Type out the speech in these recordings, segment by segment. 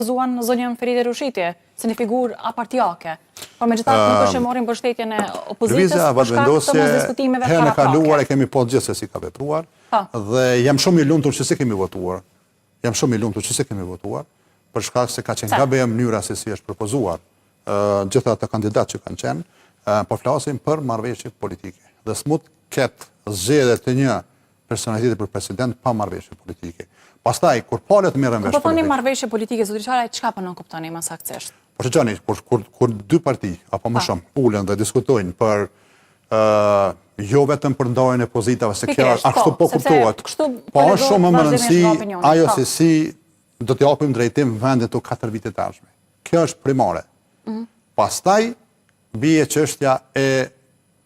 Propozuan zonjën Feride Rushiti si një figurë apartiake, por megjithatë nuk është që mori mbështetjen e opozitës për shkak të mosdiskutimeve paraprake. Herën e kaluar e kemi pa të gjithë se si ka vepruar po. dhe jam shumë i lumtur që s'e kemi votuar. Jam shumë i lumtur që s'e kemi votuar për shkak se ka qenë gabim mënyra se si është propozuar gjithë ata kandidatë që kanë qenë, po flasim për marrëveshje politike. Dhe s'mund të ketë zgjedhje të një personaliteti për president pa marrëveshje politike. Pastaj, kur palët merren vesh... Kur po thoni marrëveshje politike, zotëri Qalaj, çka po nënkuptoni më saktësisht? Po shikoni, kur, kur, kur dy parti, apo më shumë, ulen dhe diskutojnë për uh, jo vetëm për ndarjen e pozitave, se kjo ashtu po, po kuptohet, po është shumë më rëndësi ajo po. se si do t'i japim drejtim vendit këto 4 vitet e ardhshme. Kjo është primare. Mm -hmm. Pastaj, bie çështja e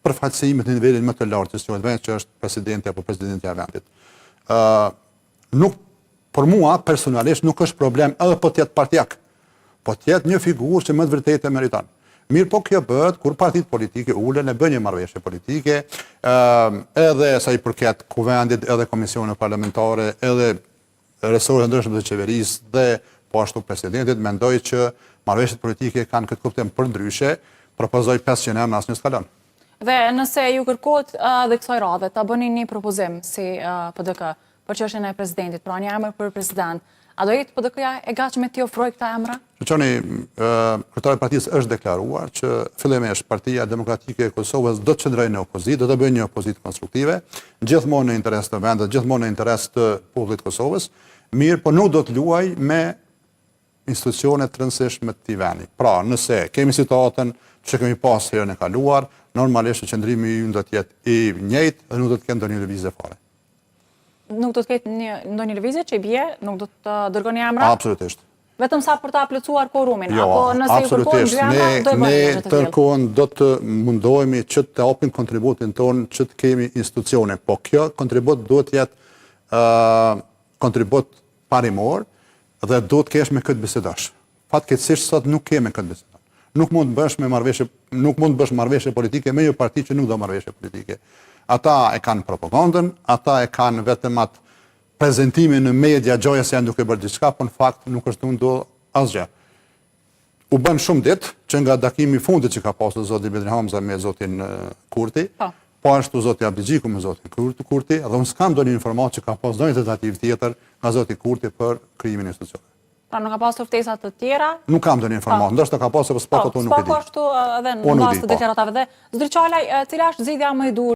përfaqësimit në nivelin më të lartë të institucionit vendit që është presidenti apo presidentja e vendit. Ë nuk për mua personalisht nuk është problem edhe po të jetë partiak, po të jetë një figurë që me të vërtetë e meriton. Mirëpo kjo bëhet kur partitë politike ulen e bëjnë një marrëveshje politike, ë edhe sa i përket kuvendit, edhe komisioneve parlamentare, edhe resorëve të ndryshëm të qeverisë dhe po ashtu presidentit, mendoj që marrëveshjet politike kanë këtë kuptim përndryshe, propozoj 500 emra asnjë s'kalon. Dhe nëse ju kërkohet dhe kësaj radhe ta bëni një propozim si PDK për çështjen e presidentit, pra një emër për president, a do jetë PDK-ja e gatshme t'i ofrojë këta emra? Shikoni, kryetari i partisë është deklaruar që fillimisht Partia Demokratike e Kosovës do të qëndrojë në opozitë, do të bëjë një opozitë konstruktive, gjithmonë në interes të vendit, gjithmonë në interes të popullit të Kosovës, mirëpo nuk do të luajë me institucione të rëndësishme të këtij vendi. Pra, nëse kemi situatën që kemi pas herën e kaluar, normalisht qëndrimi ynë do të jetë i njëjtë dhe nuk do të ketë ndonjë lëvizje fare. Nuk do të ketë një ndonjë lëvizje që i bie, nuk do të dërgoni emra? Absolutisht. Vetëm sa për ta plotësuar kuorumin, jo, apo nëse ju kërkohen dy emra, do e bëni një gjë të tillë. Ne tërë do të mundohemi që të japim kontributin tonë që të kemi institucione, po kjo kontribut duhet të jetë ë kontribut parimor dhe duhet të kesh me kë të bisedosh. Fatkeqësisht sot nuk ke me kë të bisedon. Nuk mund të bësh me marrëveshje, nuk mund të bësh marrëveshje politike me një parti që nuk do marrëveshje politike. Ata e kanë propagandën, ata e kanë vetëm atë prezantimin në media gjoja se janë duke bërë diçka, por në fakt nuk është duke ndodhur asgjë. U bën shumë ditë që nga takimi i fundit që ka pasur zoti Bedri Hamza me zotin Kurti, po, po ashtu zoti Abdixhiku me zotin Kurti, Kurti dhe unë s'kam ndonjë informatë që ka pasur ndonjë tentativë tjetër nga zoti Kurti për krijimin e institucioneve. Pra nuk ka pasur ftesa të tjera? Nuk kam ndonjë informatë, po. ndoshta ka pasur, po s'po ato nuk e di. Po ashtu edhe në bazë të po. deklaratave dhe zotëri Qalaj, cila është zgjidhja më e duhur?